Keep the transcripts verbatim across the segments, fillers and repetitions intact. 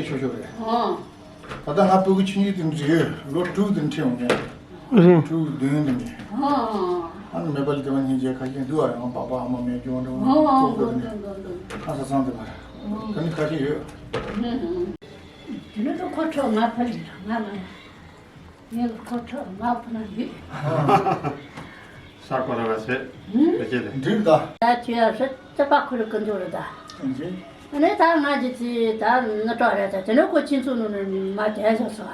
ཤོ་ཤོ་རེད། ཨོ། ད་ལྟ་ང་སྤུ་གུ་ཆུང་ཆུང་དེ་འདྲ་ཡོད། ལོ་དྲུག་དེ་འཁྲིད་འོང་མཁན། རེད། དྲུག་བདུན་དེ་འདྲ། ཨོ། ཨ་ནི་མེད་པ་ལ་དེ་བ་སྙིང་རྗེ་ཁ་ཤས་འདུག་ཨ། རང་པགས་པ་ཨ་མ་མེད་རྒྱུ་འདྲ་བོ། ཨོ། འདུག་འདུག་འདུག་འདུག་ཁ་ས་ཚང་དེ་བ་རེད། ད་ནི་ཁ་ཤས་ཡོད། དེ་ནི་ཁོ་ཁྲོ་ང་ཕ་ལི་ར་ང་མ། ངས་ཁོ་ཁྲོ་ང་ཕ་ན་ཡོད། ཤ་ཁོ་ར་བ་ཟེ། ཧུམ། དེ་ཁྱེད་དེ། འགྲིག་ད། ད་ཁྱོད་ཡ་ཧྲི་ཙི་པ་ཁུ་རི་ཀུན་འཇུག་རེད་ད། ཨ་ནི་ད་ང་ཅི་ཙི་ད་ནི་སྤྲོ་རེད་ད། དེ་ནི་ཁོ་ཁྱིམ་ཚུགས་ནང་ནས་མ་བསྡད་བཟོ་སོ།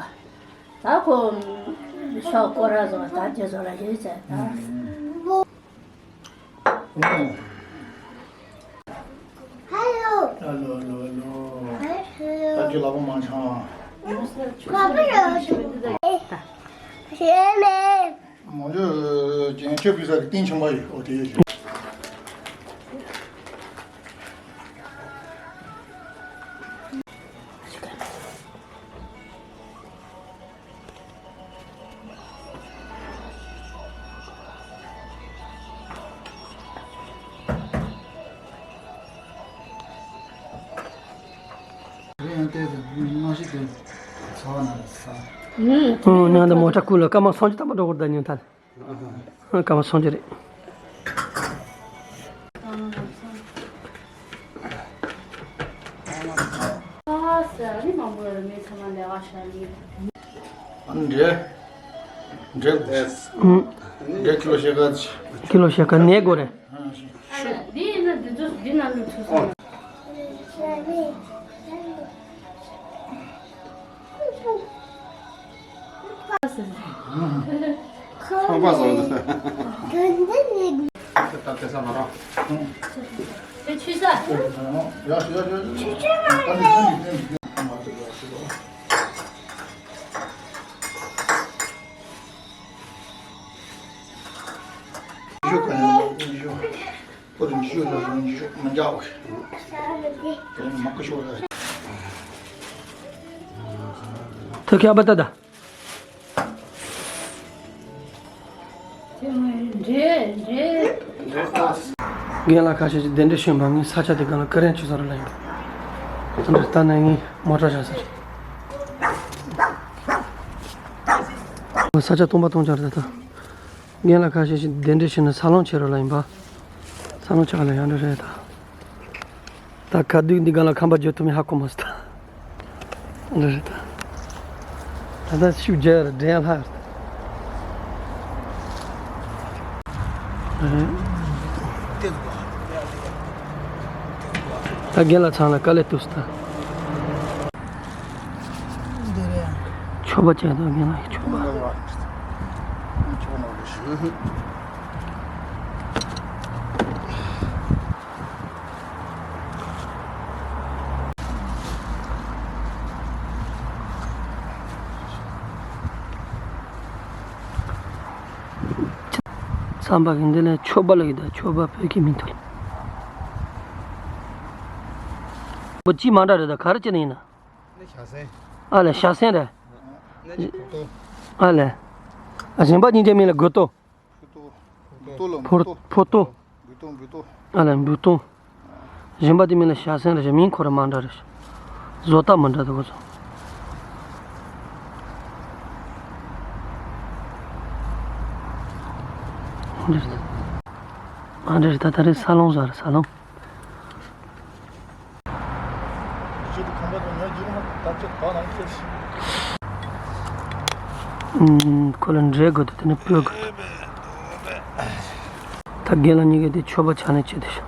ད་ཁོ་ཤོག་སྐོར་ར་བཟོ་ད་དེ་བཟོ་ར་ཡིན་ཟེར་ད། ཧ་ལོ། ཧ་ལོ་ཧ་ལོ་ཧ་ལོ། ད་ཁྱོད་ལག་པ་མ་འཆང་། ཁ་པར་ཡོད། ཞེས་མེད། མོ་ཇོ་རྒྱན་ཆོས་ཕུལ་ས་གི་རྟེན་ཆུང་བ་ཡོད། ཨོ་དེ་ཡོད་ཤག་རེད། ཡང་བལྟས་ཚེ་མ་གཞི་དེ་ཚ་བ་ན་ས། ཨུ་ནང་དུ་མོ་ཊ་ཀུ་ལ་སྐར་མ་སངས་རྒྱས་ཐ་མ་འགྲོ་བར་ད་ཉོན་ཐལ། སྐར་མ་སངས་རྒྱས་རེད། འབྲས། འབྲས་ཀི་ལོ་ཕྱེད་ཀ། ཀི་ལོ་ཕྱེད་ཀ་ནས་དགོས་རེད། འདི་ཡིན་ན་འདི་ཚོ་འདི་ནང་ལ་ཚུད་སོང་། ཚོང་པ་བཟོ་འདུག་ད་ལྟ་ས་མ་རོ། དེ་ཆུ་ས། ཆུ་ཆུ་མ་རེད། ཉི་ཤུ་ག་ཉི་ཤུ། ཁོ་ཉི་ཤུ་ལ་ཉི་ཤུ་མི་འཇགས་པ། དེ་མ་ཁུ་ཤོར་ལ། ཐུག་ཁྱབ་པ་ད་ད། རྒན་ལགས་ཁ་ཤས་ཀྱིས་གདན་འདྲེན་ཞུས་པ། ངས་ས་ཆ་དེ་སྒང་ལ་ཀི་རན་ཆུ་ས་རུ་ལ་ཡིན་པ། ད་ལྟ་ནས་ངས་མོ་ཊ་བཞག་ས་རེད། ས་ཆ་སྟོང་པ་སྟོང་རྐྱང་རེད་ད། རྒན་ལགས་ཁ་ཤས་ཤིག་གདན་འདྲེན་བྱས་ནས་ས་ལོང་ཆེ་རུ་ལ་ཡིན་པ། ས་ལོང་ཆེ་ག་ལ་ཡང་འདྲ་རེད་ད། ད་ཁ་བསྡུས་འདི་ག་ལ་ཁམས་པ་བརྗོད་ཐུབ་མིན་ཧ་གོ་མ་སོང་ད། འདྲ་རེད་ད། ད་ལྟ་ཤུགས་རྒྱག་ཡ་རེད། འདྲེན་ཡ་ལྷག་རེད། ད་རྒན་ལགས་ཚང་ལ་དཀའ་ལས་ཐུག་སོང་ད། འདི་རེད། མཆོད་པ་བྱས་དང་། རྒན་ལགས་ཀྱི་མཆོད་པ། ཚངས་པ་གི་འདི་ལ་མཆོད་པ་ལ་ཡོད་ད། མཆོད་པ་བོད་ཀྱི་མིང་ཐོག་ལ། པོ་ཅི་མ་འདྲ་རེད་ད། ག་རེ་བྱས་ནས་ཡིན་ན། ནི་ཞྭ་སེན། ཨ་ལས། ཞྭ་སེན་རེད། ནི་ཕོ་ཏོ། ཨ་ལས། ཨ། གཞན་པ་སྙིང་རྗེ་མིང་ལ་མགུ་ཏོ། ཕོ་ཏོ། ཕོ་ཏོ་ལ་ཕོ། མགུ་ཏོ། ཕོ་ཏོ། མགུ་ཏོ། མགུ་ཏོ། ཨ་ལས། མགུ་ཏོ། གཞན་པ་དེ་མིང་ལ་ཞྭ་སེན་རེད། མིང་ཁོ་རང་མ་འདྲ་རེད། བཟོ་ལྟ་མི་འདྲ་འདུག་ཁོ་ཚོ། འདི་རེད། ཨ་འདི་རེད། ད་ད་རེས་ས་ལོང་ཟ་རེད། ས་ལོང་། ཨུམ། ཁོ་ལ་འབྲས་དགོས་འདུག་དེ་ནས་སྤོས་དགོས་འདུག་ད་རྒན་ལགས་གཉིས་ཀས་དེ་མཆོད་པ་ཕྱག་ལེན་བྱེད་དེ་ཤོག་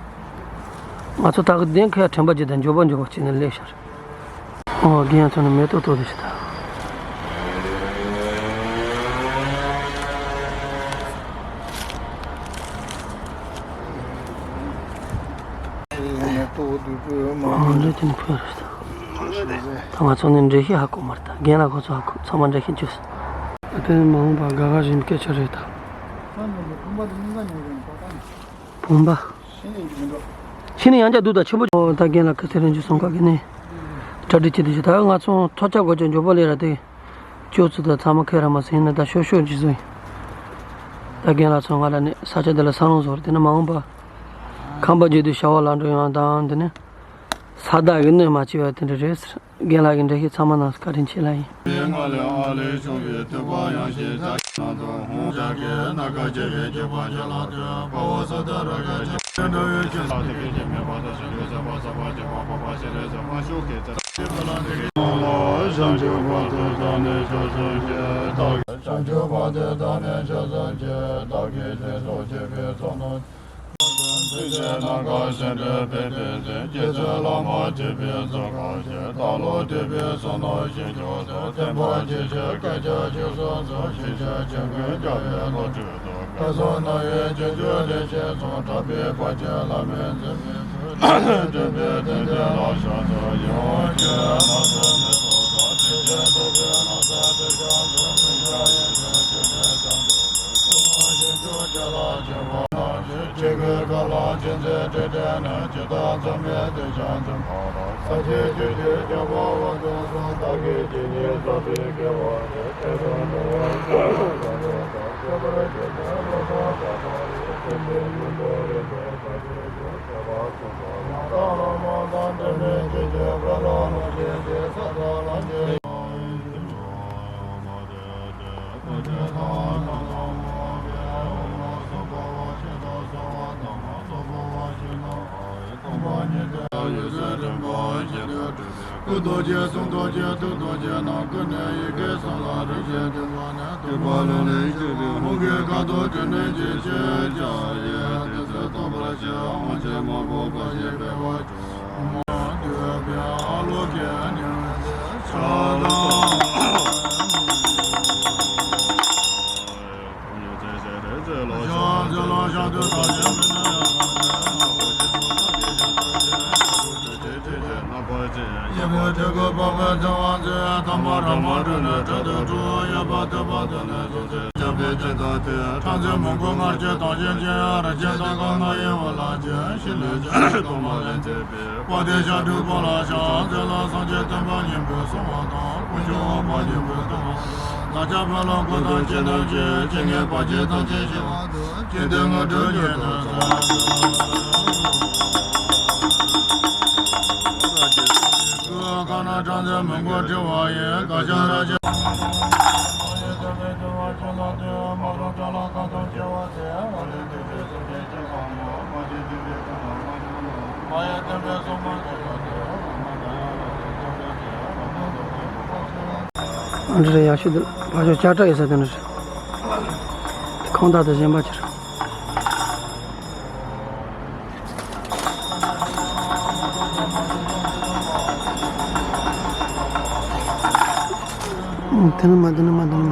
ང་ཚོ་ད་གི་གདན་ཁ་ཡ་དྲན་པ་བརྗེད་དང་འགྱོད་པ་འགྱོད་པ་བྱས་ནས་སླེབས་ཤག་ཨོ། རྒན་ཚོ་ནི་མེ་ཏོག་གཏོར་དེ་ཤི་ད། ཨོ། འདི་དེ་ནི་ཕུལ་རེད་ད། ད་ང་ཚོ་ནི་འགྲེལ་བཤད་ཧ་གོ་མ་རེད་ད། རྒན་ལགས་ཁོ་ཚོ་ཧ་གོ། ཚང་མ་འགྲེལ་བཤད་བྱོས། ད་དེ་ནི་མ་འོངས་པ་དགའ་དགའ་བཞིན་སྐད་ཆ་རེད་ད། བུམ་པ། ཕྱི་ནས་ཡང་བསྐྱར་སྡུག་དང་ཆེན་པོ། ཨོ། ད་རྒན་ལགས་ཁ་ཚེ་རིང་ཅུ་སོང་ཁ་གི་ནས་གྲ་སྒྲིག་བྱེད་དུ་ཞུ། ད་ང་ཚོ་ཐོ་ཅག་སྒོ་ཅག་མགྱོགས་པོ་ལས་ར་དེ་ཅོ་ཚུ་ད་ཚང་མ་ཁེ་ར་མ་ཟིན་ན་ད་ཤོ་ཤོ་ཅི་ཟོ་ཡིན། ད་རྒན་ལགས་ཚོ་ང་ལ་ནས་ས་ཆ་འདི་ལ་ས་ལོང་བཟོ་ར། དེ་ནས་མ་འོངས་པ་ཁམས་པ་བརྗོད་དུས་བྱ་བ་ལ་འགྲོ་ཡོང་དང་། དེ་ནས་ས་བདག་གི་གནོད་མ་བྱེད་པ་དེ་འདྲ་རེད་ཟེར། རྒན་ལགས་ཀྱི་འགྲེལ་བཤད་ཚང་མ་གནང་སོང་། བཀའ་དྲིན་ཆེ་ལགས་ཡིན། སྔ་ལས་ཨ་ལས་བྱུང་བའི་ཐེག་པ་ཡང་ཞིག་ད་ནང་དུ་ཧཱུྃ་ཕྱག་གི་སྣ་ཁ་བྱེ་བའི་སྐྱེ་བ་བྱེ་ལ་ཐོས་དཔའ་བོ་ས་ཏྭ་ར་ག་ཆེན་པོའི་འགྲོ་བའི་ཆེད་ལ་དེ་ཕན་ཆད་མེད་པ་དང་ཞིང་དུ་ཟད་པ་ཟད་པ་བྱེད་པ་འཕགས་པ་སྤྱན་རས་གཟིགས་དཔའ་ཤོག་གི་ཚེ། བྱང་ཆུབ་བར་དུ་བདག་ནི་སྐྱབས་སུ་མཆི། བདག་བྱང་ཆུབ་བར་དུ་བདག་ནི་སྐྱབས་སུ་མཆི། བདག་གིས་སྦྱིན་སོགས་བགྱིས་པའི་ཚོགས་རྣམས། ཚིག་བཅད་རྣམས་ཀྱང་སེམས་དཔའི་ཕན་ཡིན་ཏེ། རྗེ་བཙུན་བླ་མ་ཐེག་པའི་ཚོགས་གང་ཞིག་བདག་བློ་ཐེག་པའི་ཚོགས་རྣམས་ཞིང་སྐྱོང་དུ། བསྟན་པ་ཇི་བཞིན་སྐད་ཅིག་གཅིག་སོགས་སུ། ཞིང་གཤེགས་ཆོས་ཀུན་རྒྱལ་བའི་བློ་གྲོས་དང་། སྐལ་བཟང་རྣམ་དབྱེ་བྱང་ཆུབ་བདེ་ཆེན་ཚོགས། གྲགས་པའི་དཔལ་གྱུར་བླ་མའི་མཛོད་མའི་ཚུལ། སྟོན་པའི་དོན་དེ་ལ་ཕྱག་འཚལ་ལོ། ཡེ་ཤེས་ལ་སོགས་མེ་ཏོག་དང་། ཐུགས་རྗེའི་ཐོད་པའི་ནགས་ཚལ་དེར་ཕྱག་འཚལ་ལོ། ཡེ་ཤེས་ཀྱི་ཆོས་ཀྱི་ཞིང་དུ་ནི། ཐུབ་པ་ཆེན་པོ་ཁྱེད་ལ་སྤྱན་འདྲེན་ཞུ། ཆོས་ཀྱི་མཁའ་ལ་མཚན་མཚོན་སྤྲིན་བསྒྲེངས་ནས། ཇི་ལྟར་མཚན་མོའི་དུས་བྱང་འཛིན་པ་ལྟར། སངས་རྒྱས་ཆོས་ཀྱི་ཆེན་པོ་དབང་དུ་སོང་། བདག་གིས་ཇི་སྙེད་བསགས་པའི་དགེ་བ་དེ། ཐེར་འདོན་གཏོང་བར་བྱ་སྙམ་བྱས་པ་དང་། ཐོས་པར་གྱུར་པས་བློ་བཟང་དག་དང་། ཡིད་བཞིན་ནོར་བུ་རིག་པའི་གར་མཆོག་གིས། བསྟན་པ་སྲུང་བར་ཡང་དག་སློབ་མ་དང་། འབྲལ་མེད་ཆོས་ཀྱི་དཔལ་ལ་ལོངས་སྤྱོད་ཅིང་། ས་དང་ལམ་གྱི་སྐུ་རྡོ་རྗེ་གསུང་རྡོ་རྗེ་ཐུགས་རྡོ་རྗེ་རྣམས། ཀུན་ནས་ཡི་གེ་གསུམ་ལ་རིམ་བཞིན་བསྟིམ་པ་ནི། ཐེག་པ་ལམ་ལས་སྐྱེས་པའི་ཧཱུྃ་གི་ཁ་དོག་དྲི་མེད་ཀྱི་ཆོས་ཀྱང་ཡིན། དེ་ཚེ་སྟོན་པར་བྱེད་དབང་ཆེན་མང་པོ་བསྐུར་ཞིང་སྤེལ་བར་བྱའོ། མ་འདུས་པའི་ཨ་ལོ་སྐད་སྙན་ཆ་དང་། དཔལ་ལྡན་ཞབས་དྲུང་དཔལ་ལ་ཕྱག་འཚལ་ལོ། སངས་རྒྱས་བསྟན་པ་སྙིང་པོའི་གསང་བ་དང་། དཀོན་མཆོག་དབུ་མ་སྙིང་པོའི་གཏེར་མ། བདག་ཅག་དཔལ་ལྡན་འཁོར་དང་ཅན་ཐམས་ཅད། ཇི་སྙེད་བར་ཆད་ཐམས་ཅད་ཞི་བ་དང་། ཇི་ལྟའི་དངོས་གྲུབ་ཉིད་དུ་བྱ། སྐུ་མཁའ་ན་སྲང་བརྩེགས་མང་པོ་བྲི་བ་ཡི། གར་ཞབས་རལ་གྲི། འདི་རེད། ཡག་ཤོས་འདུག་ཕར་ཕྱོགས་ལྕགས་དྲ་ཡོད་ས་དེ་འདྲ་རེད། ཁང་བདག་དང་གཞན་པ་ཅིག་རེད། དེ་ནི་མ། དེ་ནི་མ། དེ་ནི་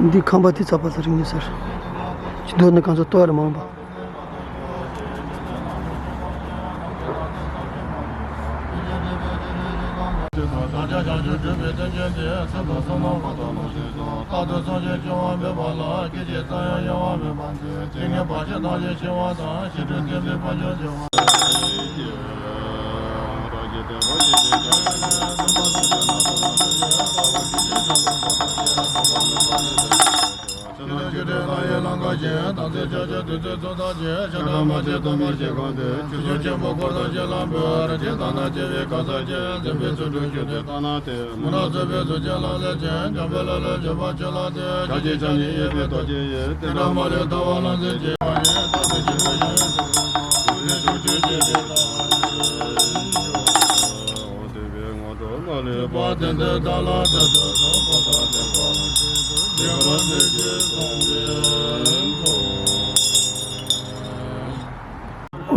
མ། འདི་ཁང་པ་དེ་ཚགས་པར་ལ་རིག་ནས་ཟེར། ཅི་འདོད་ནི་གང་ཚོ་ལྟོ་བར་མང་པ།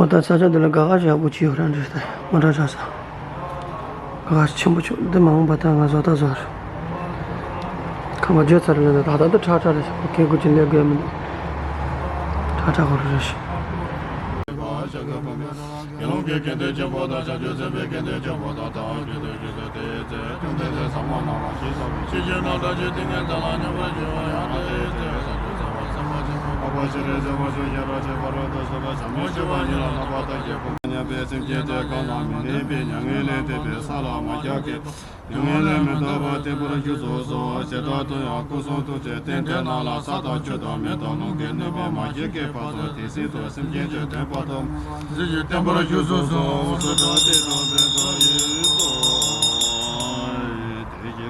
འོ་ད་ས་ཆ་འདི་ལ་དགའ་དགའ་ཞིག་ཡག་པོ་ཅིག་ཡོད་ར་འདྲ། ད་མ་འདྲ་འདྲ་ས། དགའ་དགའ་ཆེན་པོ་ཆུ་འདི་མ་འོངས་པ་ད་ང་བཟོ་ད་བཟོ་ར། ཁང་པ་བརྗོད་ཚར་རེད་ལ། ད་ད་ད་ཁྲ་ཁྲ་རེད། ཁོ་ཁེ་ཁོ་ཅི་ལས་དགོས་མི་འདུག་ཁྲ་ཁྲ་ཁོ་རེ་རེ་ཞིག་དགེ་སློང་གི་སྐལ་ལྡན་ཆེན་པོ་དང་། བྱང་ཆུབ་སེམས་དཔའི་སྐལ་ལྡན་ཆེན་པོ་དང་། ཐམས་ཅད་དུ་རྗེས་སུ་དེའི་ཚེ། བཅོམ་ལྡན་འདས་ཟབ་མོ་སྣང་བ་ཞེས་བྱ་བའི་ཕྱི་ཕྱིར་རྣམ་དག་ཅིང་ཏིང་ངེ་འཛིན་ལ་སྙོམས་པར་ཞུགས་པ་ཡང་དེའི་ཚེ། བྱང་ཆུབ་སེམས་དཔའ་སེམས་དཔའ་ཆེན་པོ་འཕགས་པ་སྤྱན་རས་གཟིགས་དཔའ་རོལ་ཏུ་ཕྱིན་པ་ཟབ་མོའི་སྤྱོད་པ་ཉིད་ལ་རྣམ་པར་བལྟ་ཞིང་། ཕུང་པོ་མཉམ་པའི་སེམས་ཅན་དེ་གང་ལ་མི་ལྡན་པའི་མྱ་ངན་ལས་འདས་པའི་ས་ལ་མ་ཁྱབ་ཀྱི། མྱ་ངན་ལས་མི་འདའ་བར་བརྟན་པར་བཞུགས་སུ་གསོལ། ཞེ་དྲག་ཏུ་ཡང་སྐུ་གསུང་ཐུགས་ཀྱི་རྟེན་དེ་རྣམས་ལ་ས་དང་ཆུ་དང་མེ་དང་རླུང་གིས་གནོད་པ་མ་བྱས་ཀྱི་བར་དུ་དེ་སྲིད་དུ་སེམས་ཅན་དོན་དམ་པར་ཐོབ། གཟི་བརྗིད་བརྟན་པར་བཞུགས་སུ་གསོལ། འོ་སོ་ཏྲ་ཏི་ཏོ་བེ་ཙོ་ཡི་སོ།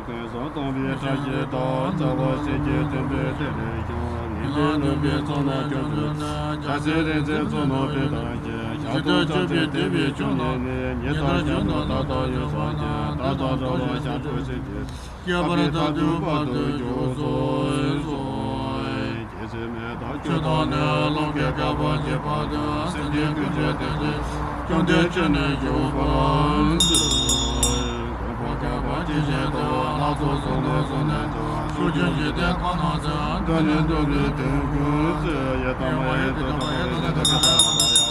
ཀུན་བཟང་དང་བའི་བཀྲ་ཤིས་དང་། རྩ་བ་སྲས་ཀྱི་བསྟན་པའི་གཏེར་ལས་ཀྱང་། ངན་པའི་ལུང་པའི་ཚོགས་རྣམས་ཀུན་སོལ། ཞྭ་སེར་རིག་འཛིན་ཚོགས་རྣམས་ཕན་ཐོགས་ཤིང་། ཞྭ་དྲུག་ཕྱག་འཚལ་དད་པས་བཅོམ་ལྡན་འདས། ཉི་ལྟར་བཞུགས་ནས་ད་ལྟ་ཡང་སངས་རྒྱས། བདག་དང་འདྲ་བར་ཞྭ་དྲུག་སེམས་ཅན། ཁྱད་པར་མཐར་ཐུག་བར་དུ་འཇུག་གསུངས་སོ། རྒྱལ་སྲས་མི་བདག་ཁྱོད་དང་ནི། ལོ་ཀའི་བསྐལ་པ་ཇི་སྙེད་དུ། སེམས་ཅན་ཀུན་གྱི་དོན་དུ། བཅོམ་ལྡན་ཁྱོད་ནི་བཞུགས་པར་མཛོད། མགོན་པོ་བསྐལ་པ་ཇི་བཞིན་དུ། སྣ་ཚོགས་གསུང་ནི་གསུང་ནི་མཛོད། ཕྱོགས་བཅུའི་འཇིག་རྟེན་ཁམས་རྣམས་སུ། འདུ་ནི་འདུ་ནི་དོན་ཀུན་མཛོད། ཡི་དམ་ལ་ཡི་དམ་ལ་ཡི་དམ་ལ་ཡི་དམ་ལ།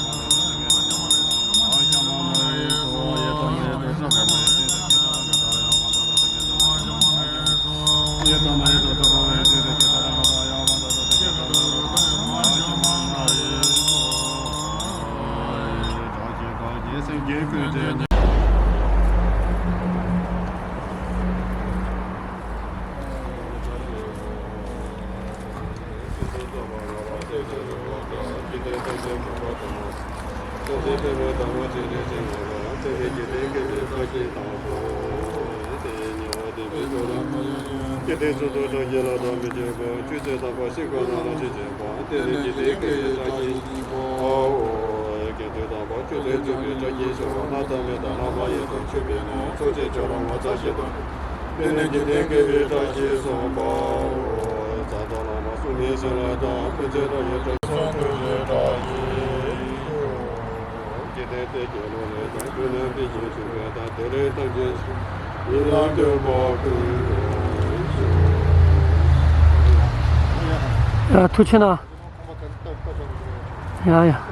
ཡ། ཐུགས་ཆེ་གནང་། ཡ་ཡ།